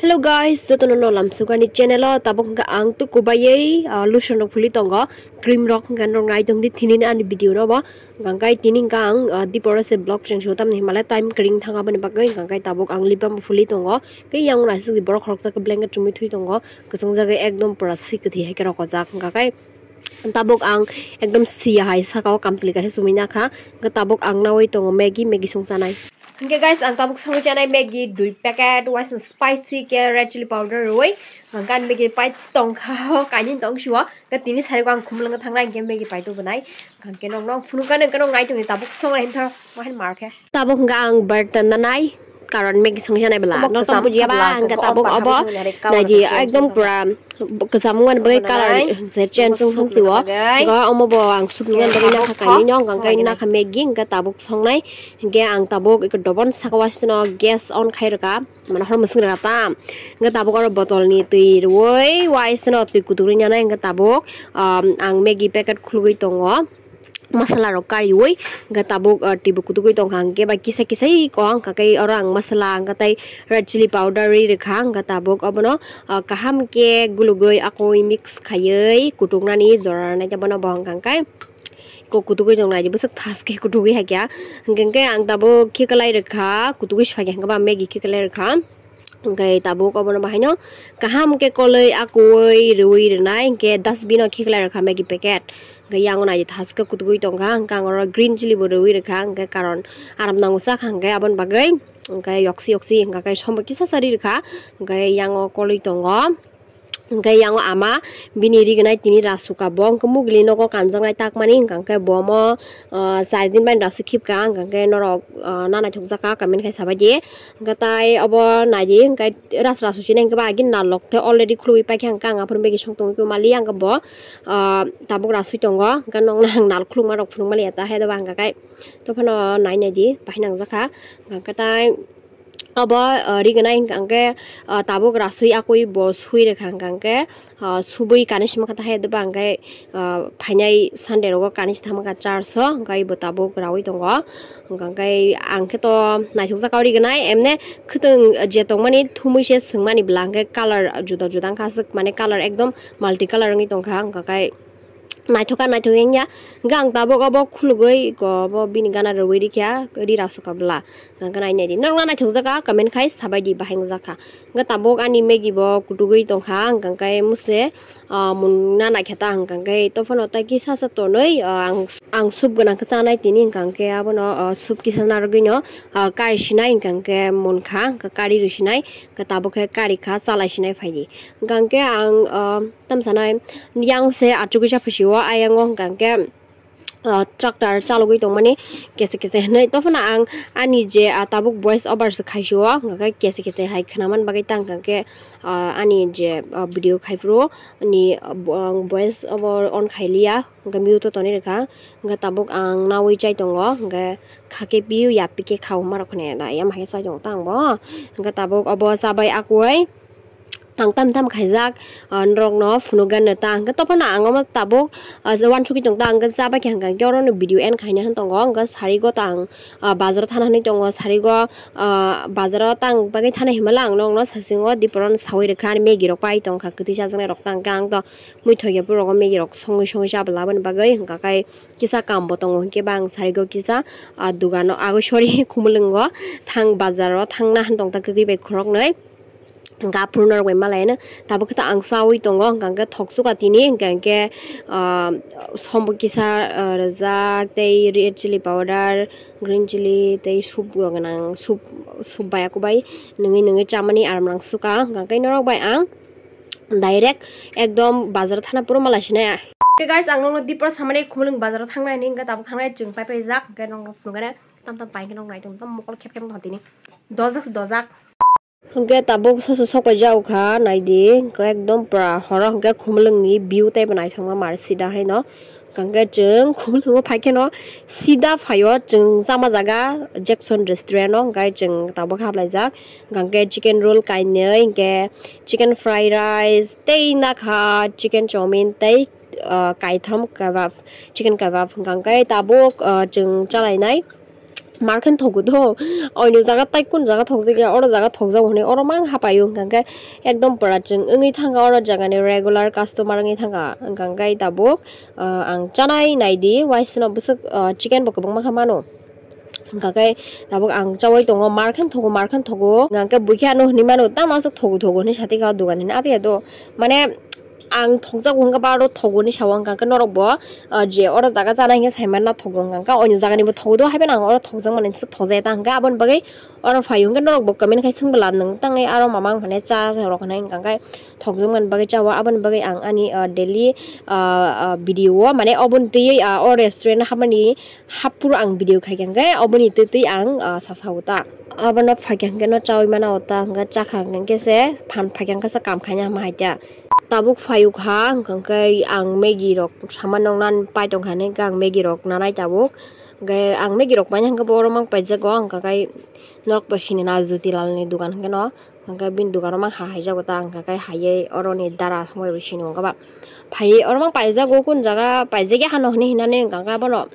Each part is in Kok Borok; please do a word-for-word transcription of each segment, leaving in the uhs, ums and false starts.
Hello guys, jotono no lamsukani channel o tabuk hwnkha ang tuku baywi, ah, lotion rok phuli tongo, cream rok hwnkha norok nai tongdi tini ni ani video no bo. Hwnkha khe tini hwnkha ang, ah, dipor o se vlog cheng sio tamni himale time kring thang aboni bagwi hwnkha khe tabuk ang lip balm phuli tongo. Khe yang naisik di borok khoroksa khe blanket chumui thui tongo, kwchang jagwi ekdom pura swi kwthwi hai khe rokojak hwnkha khe. Tabuk ang ekdom siya hai saka o kamchwlwi kaisa chumui nakha. Hwnkhe tabuk ang nawi tongo Maggi, Maggi song chanai. Hwnkhe guys, ang tabuk songwi chanai Maggi dui packet, waisa spicy khe red chili powder rwi. Hwnkhe ang Maggi pai tongkha o, kainwi tong sio. Hwnkhe tini sari o ang khumlwng thangnai, hwnkhe Maggi pai tubunai. Hwnkhe nokno phunukha, hwnkhe nok nai tongni tabuk songnai hinthar, wahan mar khe. Tabuk hwnkha ang bartan nanai. Karon Maggi songjanai bwla. Obo no kwcham tong bujiya ba, hwnkha tabuk obo. Naidi ekdom pura kwcham wngmani bagwi colour se change wng thang sio. Hwnkha omo bo ang soup nungmani bagwi nakha kainwi no, hwnkha khe nakha Maggi, hwnkha tabuk songnai. Hwnkhe ang tabuk eko dobon saka wasino gas on khai rwkha. Mane hor mwswk rwkha tam. Hwnkhe tabuk oro botolni twi rwui waisino twi kutuk rwi nanai, hwnkhe tabuk, um, ang Maggi packet khulugwi tongo. Masala rok kariui hwnkhe tabuk, ah, twi bo kutugwi tongkha, hwnkhe bai kisa kisa iko hwnkha khe oro ang masala hwnkhe tei red chili powder ri rwkha, hwnkhe tabuk obono, ah, kaham khe gulugwi akoi mix khaiwi kutuknani jora rwnai khe bono bo hwnkha khe iko kutugwi tongnai di bwswk thas khe kutugwi hakya, hwnkhe ang tabuk khiklai rwkha, kutugwi siphaikha hwnkhe ba Maggi khiklai rwkha. Hwnkhe tabuk obono bahaino kaham khe kolwi akui rwui rwnai, hwnkhe dustbin o khiklai rwkha Maggi packet. Hwnkhe yango naidi thaske kutugwi tongkha, hwnkhe ang oro green chili bo rwui rwkha, hwnkhe karon aram nango chakha, hwnkhe aboni bagwi hwnkhe yoksi yoksi hwnkha khe sombo kisa sa ri rwkha, hwnkhe yango kolwi tongo. Hwnkhe yango ama bini rignai tini rasuka bo, hwnkhe mugli nogo kanjaknai takmani, hwnkha khe bo omo, ah, char din bai rasu khibka, hwnkha khe norok, ah, na naithokjakha comment khai sabaidi. Hwnkhe tai obo naidi, hwnkhe ras rasu sinai hwnkhe ba agini nalok the already khulugwi paikha, hwnkhe ang aphuru begi song tongwi mali, hwnkhe bo, ah, tabuk rasui tongo, hwnkhe nokna ang nal khulukma rok phunuk mali ta hai doba hwnkha khe. Tophano nai naidi, bahai nangjakha. Hwnkhe tai obo, ah, rignai hwnkha khe, ah, tabuk rasui akui bo sui rwkha hwnkha khe, ah, subui kani sima khe tahai doba hwnkhe, ah, phainai Sunday rogo kani si thangma kha church o, hwnkhe bo tabuk raui tongo. Hwnkha khe ang khe to naithokjak kha o rignai, emne khwtwng je tongmani thumui se swngmani bwla hwnkhe colour juda juda wngkha aswk, mane colour ekdom multi colour wngwi tongkha, hwnkha khe. Naithok kha, naithok wngya. Hwnkhe ang tabuk obo khulugwi, ko obo bini gana rwui rikha, ri rasukha bwla. Hwnkhe nai naidi. Norok na naithokjak kha, comment khai sabaidi, bahai wngjakha. Hwnkhe tabuk ani Maggi bo kutugwi tongkha, hwnkhe muse, ah, mungna naikhe ta, hwnkhe tophano tai kisa sa tonwi, ah, ang, ang soup gwnang khe chanai tini, hwnkhe abono, ah, soup kisa narwgwino, ah, kari sinai, hwnkhe munkha, hwnkhe kari rwi sinai, hwnkhe tabuk khe kari kha, chalai sinai phaidi. Hwnkhe ang, ah, Tamo sanai, yang se achugwi sa phusio, ayang o hwnkha khe, ah, tractor chalogwi tongmani kese kese hinwi. Tophano ang ani je, ah, tabuk voice over se khaisio, hwnkha khe kese kese hai khwnaman bagwi ta hwnkha khe, ah, ani je, ah, video khaiphuru ni, ah, bo-, ang voice over on khailiya, hwnkha mute o tonwi rwkha, hwnkha tabuk ang nawi chai tongo, hwnkha kha khe piu ya pi khe khao hwnma rok khne da, yam hai chai tongo ta ang bo, hwnkha tabuk obo chabai akwui. Ang tam tam khaijak, ah, norokno phunukgano ta hwnkhe tophano ang omo tabuk, ah, uansukgwi tongta hwnkhe chabai khe hwnkha khe orono video end khaina hwn tongo hwnkhe sarigo ta ang, ah, bazaro thana hwnwi tongo sarigo, ah, bazaro tang bagwi thana himala ang nokno sasingo diporano sawi rwkha ani Maggi rok pai tongkha kwtwi chajaknai rok ta hwnkhe ang to muithok ya borok o Maggi rok songwi songwi chabwla aboni bagwi hwnkha khe kisa kam bo tongo hwnkhe ba ang sarigo kisa, ah, dugano agoi sorry khumulwngo thang bazaro thangna hwn tongta kwtwi bai khoroknwi. Hwnkhe aphuru norok bai malaino tabuk khe ta ang chawi tongo, hwnkha khe thok chuka tini, hwnkha khe, ah, sombo kisa, ah, rijak tei red chili powder, green chili tei soup gwnang, soup, soup bai akubai nungwi nungwi chamani aram nang chuka, hwnkha khe norok bai ang direct ekdom bazar thana puro malai sinai. Okay guys, ang nokno dipra samani khumulwng bazar thangnai hwnwi hwnkhe tabuk thangnai chwng pai paijak, hwnkhe norok phunukgana tam tam pai khe nok nai tong tam mokol khep khep tong tini dojak dojak. Hwnkhe tabuk soso sok paijak kha, naidi, hwnkhe ekdom pura horo hwnkhe khumulwngni view teibo naithokma mar sida haino. Hwnkhe chwng khumulwngo phai kheno sida phaio chwng chama jaga Jackson Restaurant o, hwnkhe chwng tabuk haplaijak. Hwnkhe chicken roll kainwi, hwnkhe chicken fried rice, tei nakha chicken chowmin, tei, ah, kaitham kebab, chicken kebab. Hwnkhe tabuk, ah, chwng chalainai. Markhen thogo do, oino jaga tai kun jaga thokjak ya, oro jaga thokjak hwnwi oro mang hapaio, hwnkha khe ekdom pura chwng wngwi thangkha, oro jagani regular customer wngwi thangkha, hwnkha khe tabuk, ah, ang chanai naidi, waisano bwswk, ah, chicken bo kwbangma kha mano, hwnkha khe tabuk ang chaui tongo, markhen thogo, markhen thogo, hwnkha khe buikhe ano hwnwi mano, tamo aswk thogo thogo hwnwi satikha o dogan hwnwi, abiya do, mane, ang thokjago hwnkha ba aro thogo ni sao hwnkha khe norok bo, ah, je oro jaga chana hinkhe saimanna thogo hwnkha khe oino jagani bo thogo do, haiphano ang oro thokjak mani thokjak ya ta hwnkha aboni bagwi oro phaio hwnkhe norok bo comment khai swngwla nwng tangwi aro mama wng phane cha rok hinai hwnkha khe thokjak mani bagwi chao aboni bagwi ang ani, ah, daily, ah, ah, video o mane oboni twiwi, ah, o restaurant hapmani haphuru ang video khaikha hwnkhe oboni twi twi ang, ah, sasao ta. Abono phaikha hwnkhe no chaui mana o ta hwnkhe chakha hwnkhe se phan phaikha hwnkhe se kam khaina hama hai ta. Tabuk phaiyo kha, hwnkha khe ang Maggie rok sama nokna pai tongkha hinwi khe ang Maggie rok nanai tabuk. Hwnkhe ang Maggie rok paina hwnkhe bo oro mang paijago, hwnkha khe norok to sini na Jyoti Lal ni dogan hwnkhe no, hwnkha khe bini dogano mang ha haijago ta, hwnkha khe haiwi oroni dara songbai bo sini hwnkha ba. Phaiwi oro mang paijago, kun jaga paijak ya hano hinwi hinani hwnkha khe abono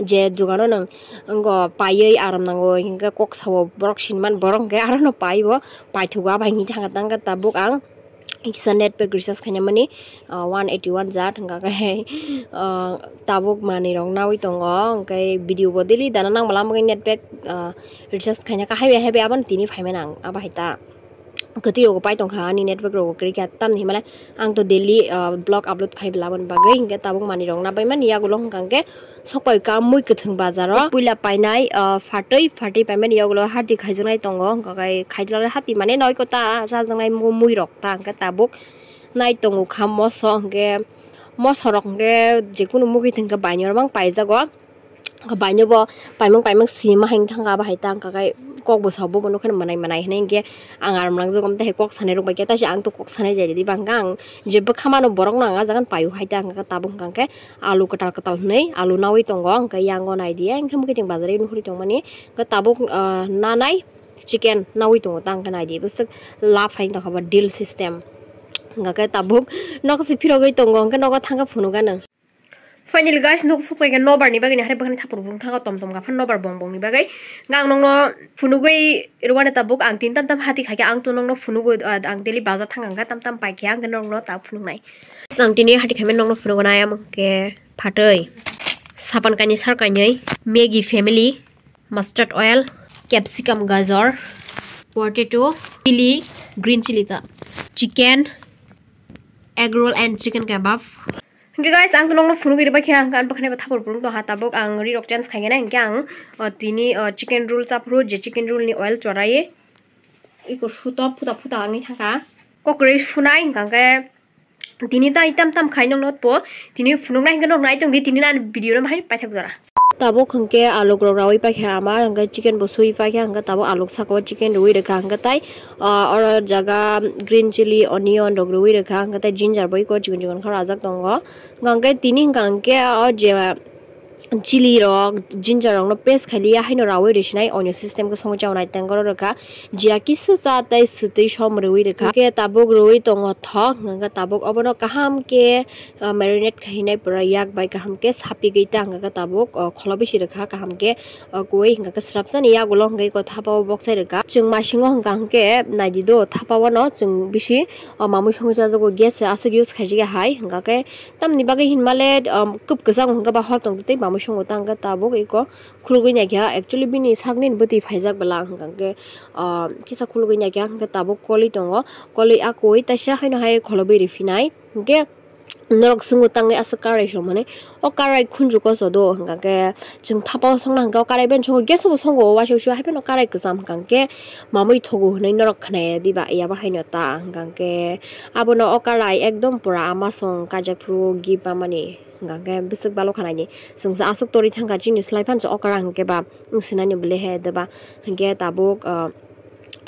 je dogano nwng wngkha paiwi aram nango hinkhe kok sao borok sini man borok hwnkhe arono paibo paithogo abo hinwi thangkha tangkha tabuk ang. Kisa net pack recharge khainamani, ah, one eighty one jat hwnkha khe, ah, tabuk manwi rok naui tongo, hwnkhe video bo daily dana nang bwla wngkhe net pack, ah, recharge khaina kha haibai haibai abono tini phaimani ang abo hai ta kwtwi rogo pai tongkha ani net pack rogo kwrwi kha tamni hinmale ang to daily, ah, vlog upload khai bwla aboni bagwi hwnkhe tabuk manwi rok nabaimani yagulo hwnkha hwnkhe Sokpai ka mui kwthwng bazaro puila painai, ah, phatwi phatwi paimani yagulo hati khaijaknai tongo, hwnkha khe khaijak hati mane noi kota chajaknai mu-, mui rok ta hwnkhe tabuk nai tongo kha moso hwnkhe moso rok hwnkhe jekunu mugwi thwngkhe bainwi oro mang paijago, hwnkhe bainwi bo paimang paimang sima hai wng thangkha abo hai ta hwnkha khe kok bwsa bo bo nokhe mwnai mwnai hinwi hwnkhe ang aram langjago, tei kok sanai rok bai khe tei se ang to kok sanai jai rwdi ba hwnkha ang je bwkha mano borok no ang ah jaga paio hai ta hwnkha khe tabuk hwnkha khe. Alu kwtal kwtal hwnwi alu naui tongo, hwnkhe yango nai di, hwnkhe mwkhwtwng bazar o nuhuri tongmani, hwnkhe tabuk, ah, nanai chicken naui tongo, tang khe nai di, bwswk love hai tongkha bo deal system. Hwnkhe tabuk nok se phirogwi tongo, hwnkhe nogo thangkhe phunukgano. Finally guys, nok sukphaikhe nobar ni bagwi ni, hari bwkhani thapur bwrwng thango tom tom gaphan nobar bong bong ni bagwi. Hwnkhe ang nokno phunugwi rwmani tabuk, ang tin tam tam hati khaikhe ang to nokno phunugwi, ah, ang daily bazar thang kha, tam tam paikhe ang nokno ta phunuknai. Ang tini hati khaimani nokno phunuknai, amo khe phatwi, sapan kainwi sar kainwi, Maggi family, mustard oil, capsicum, gajor, potato, chili, green chili ta, chicken, egg roll and chicken kebab. Hwnkhe guys, ang to nokno phunugwi rwbaikha, hwnkhe ang bwkhani bo thapur phunuk tongkha, tabuk ang ri rok change khaikhe na, hwnkhe ang, o, tini, o, chicken roll chaphuru, je chicken roll ni oil choraiwi iko suto phuta phuta wngwi thangkha. Kokrwi sunai hwnkha khe tini tai tam tam khai nokno po tini phunuknai hwnkhe nok nai tongdi tini ani video no bahai paithak jora. Tabuk hwnkhe aluk rok raui paikha ama, hwnkhe chicken bo sui paikha, hwnkhe tabuk aluk saka o chicken rwui rwkha, hwnkhe tai, ah, oro jaga green chili, onion rok rwui rwkha, hwnkhe tai ginger bo iko chikon chikon khe rajak tongo. Hwnkhe tini hwnkha hwnkhe o je chili rok, ginger rok no paste khai liya haino raui rwsinai, oino system khe songwi chaui nai tengoro rwkha. Jira kisa cha tei swtwi som rwui rwkha. Hwnkhe tabuk rwui tongo thok, hwnkhe tabuk obono kaham khe, ah, marinate khainai pura yak bai kaham khe sapigwi ta hwnkhe tabuk, ah, kholo bisi rwkha kaham khe, ah, kuui hwnkhe srapsa ni yagulo hwnkhe iko thapa o boksai rwkha. Chwng masingo hwnkha hwnkhe naidi do thapa o no chwng bisi, ah, mamui songwi chajago gas se aswk use khaijak ya hai hwnkha khe tamni bagwi hinmale, ah, kwb kwchang hwnkhe ba hor tong tei mamui songo ta hwnkhe tabuk iko khulugwi naikha, actually bini sakni bwtwi phaijak bwla hwnkha hwnkhe, ah, kisa khulugwi naikha hwnkhe tabuk kolwi tongo, kolwi a koi taisa haino hai kholobwi riphinai hwnkhe norok swngo tangwi aswk karai song mani o karai khunju koso do hwnkha hwnkhe chwng thapa o songna hwnkhe o karai bai songo gas o bo songo o waisa waisa hai phano karai kwcham hwnkha hwnkhe mamui thogo hwnwi norok khwnaya diba yaba haino ta hwnkha hwnkhe abono o karai ekdom pura ama song kaijak phuru gift amani. Hwnkha hwnkhe bwswk balo khanai di. Chwngsa aswk torwi thangkha chini slai phano se okra hwnkhe ba wng sinani bwle he deba. Hwnkhe tabuk, ah,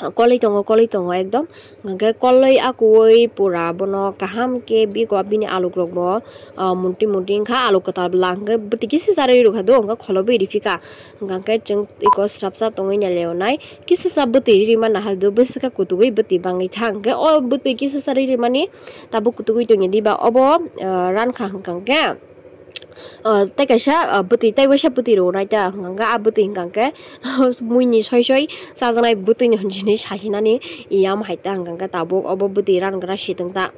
kolwi tongo, kolwi tongo ekdom. Hwnkhe kolwi a kuui pura bono kaham khe biko bini aluk rok bo, ah, munti munti wngkha aluk kwtal bwla hwnkhe bwtwi kisa charwi rwkha do hwnkhe kholobwi riphikha. Hwnkha hwnkhe chwng iko srapsa tongwi nai leonai. Kisa sa bwtwi riri manna hai do bwswk khe kutugwi bwtwi bangwi tha hwnkhe o bwtwi kisa sa riri mani tabuk kutugwi tongya diba obo, ah, rankha hwnkha hwnkhe Ah, tei kaisa, ah, bwtwi, tei waisa bwtwi rw nai ta, hwnkha hwnkhe a bwtwi hwnkha hwnkhe muini soi soi chajaknai bwtwini hwnjini sasinani yam hai ta, hwnkha hwnkhe tabuk obo bwtwi rangra sitwng ta.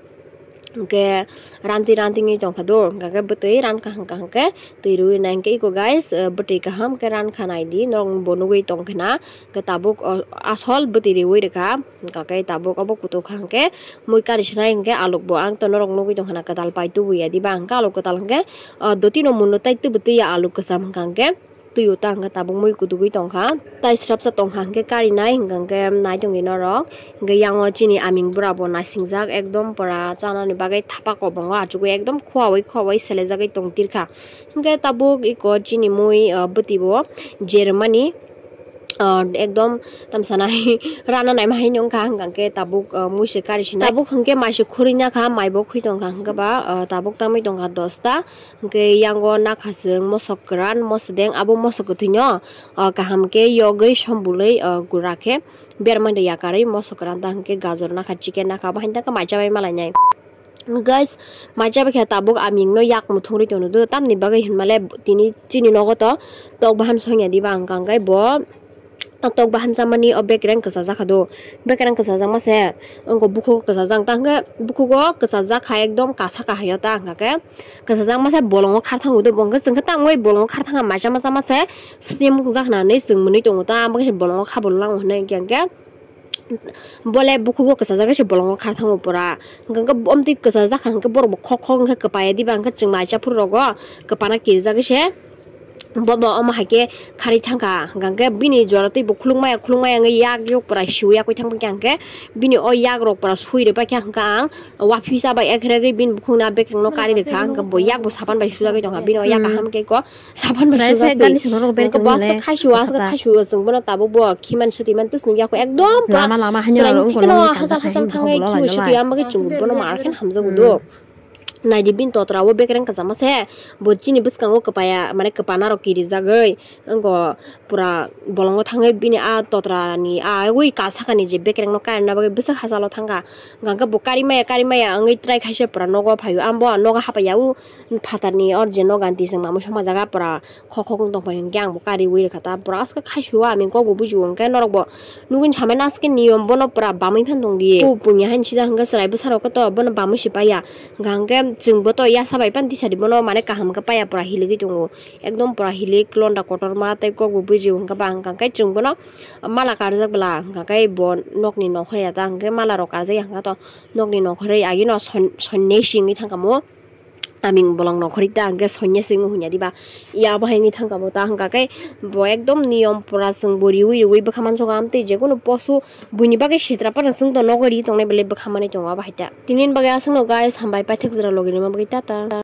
Hwnkhe ranti ranti wngwi tongkha do, hwnkha hwnkhe bwtwi rankha hwnkha hwnkhe twi rwi nai hwnkhe iko guys, ah, bwtwi kaham khe rankha naidi, norok bo nugwi tongkha na, hwnkhe tabuk, ah, asol bwtwi riwi rwkha, hwnkha khe tabuk obo kutuk kha hwnkhe mui kari sinai hwnkhe aluk bo ang to norok nugwi tongkha na kwtal pai tubu ya diba, hwnkhe aluk kwtal hwnkhe, ah, dotino mundo tei tubu twi ya aluk kwcham hwnkha hwnkhe twi o ta hwnkhe tabuk mui kutugwi tongkha. Tai srapsa tongkha hwnkhe karinai hwnkha hwnkhe nai tongdi norok. Hwnkhe yango chini aming bura bo naisingjak ekdom pura chanani bagwi thapa kobongo achugwi ekdom khoawi khoawi selejagwi tongtirkha. Hwnkhe tabuk iko chini mui, ah, bwtwi bo jermani, ah, ekdom tamsanai rana naima hai wngkha hwnkha hwnkhe tabuk, ah, mui se kari sinai. Tabuk hwnkhe mai se khurui nakha, mai bo khwi tongkha hwnkhe ba, ah, tabuk tamwi tongkha dosta. Hwnkhe yango nakha chwng mosok kwran, mosodeng, abo mosok kwthwino, ah, kaham khe yogwi sombulwi, ah, gura khe bermani yakarwi mosok kwran ta hwnkhe gajor nakha, chicken nakha, abo haino ta khe mai chabai malainai. Guys, mai chabai khe tabuk amingno yak muthungwi tongdo, tamni bagwi hinmale tini chini nogo to tok bahan songya diba hwnkha hwnkhe bo tok bahan chamani o bekereng kwchajak kha do. Bekereng kwchajak ma se wngkha bukhugo kwchajak, ta hwnkhe bukhugo kwchajak kha ekdom kasa kha haio ta hwnkha khe kwchajak ma se bolongo kharthango do, bo hwnkhe chwng khe tamo bolongo kharthang kha mai chama chama se sitiyamung jak hinani chwng mwnwi tongo ta, abo khe se bolongo kha bolong lango hinwi hwnkhe hwnkhe bole bukhugo kwchajak khe se bolongo kharthango pura, hwnkhe omtwi kwchajak kha hwnkhe borok bo khok khok wngkhe kwpaiya diba, hwnkhe chwng mai chaphuru rogo kwpana kirijagwi se. Bo bo omo hai khe kharwi thangkha, hwnkha khe bini jora twi bo khulukmaya khulukmaya wngwi yak yok pura siwi yakwi thangkha, hwnkhe bini o yak rok pura sui rwbaikha, hwnkha ang waphisa bai ekregwi bini bukhukni a bekereng no kari rwkha, hwnkhe bo yak bo sapan bai sujagwi tongkha, bini o yak kaham khe ko sapan bai sujak twi. Hwnkhe bo aske khaisio, aske khaisio, chwng bono tabuk bo khiman swtwi man twi swng yakho ekdom pura lama lama haino chwraini wngkha thikno lama hachal hachal thangwi khiman swtwi, ang bagwi chwng bono mar khe hamjago do. Naidi bini totra o bekereng kwchama se, bo chini bwskango kwpaya, mane kwpana rok kirijagwi, wngkha pura bolongo thangwi bini a totra ni a ui ka sakani je bekereng no kaina bagwi bwswk hachalo thangkha, hwnkha khe bo kari maya, kari maya wngwi try khaisa pura nogo phaio, ang bo nogo hapaiya u phatar ni or je nogo anti chwng mamui songma jaga pura khok khok wng tongphai hwnkhe ang bo kariwi rwkha ta, pura aske khaisio, aming kok bo bujio, hwnkhe norok bo nugwi samai naske niyom bono pura bamwi phan tongdi. Bo punya haini sida hwnkhe chwrai bwsarok khe to bono bamwi se paiya, hwnkha hwnkhe chwng bo to yasa bai phan tisadi bono mane kaham khe paiya, pura hiligwi tongo, ekdom pura hilik londa kotorma tei kok bo bujio, hwnkhe ba hwnkha hwnkhe chwng bono mala karjak bwla, hwnkha khe bo nokni nokhorya ta hwnkhe mala rok karjakya hwnkha to nokni nokhorwi agino son-, sonnesi wngwi thangkha mo. Aming bolong nokhorwi ta hwnkhe sonyasi wngwi hunya diba. Ya bo hai wngwi thangkha bo ta hwnkha khe bo ekdom niyom pura chwng bo riwi riwi bwkha mansugo, amtwi jekunu posu buini bagwi sitra phano chwng to nogo ri tongnai belai bwkha manwi tongo abo hai ta. Tini ni bagwi aswkno guys, hambai paithak jora logi rwma bagwi tata.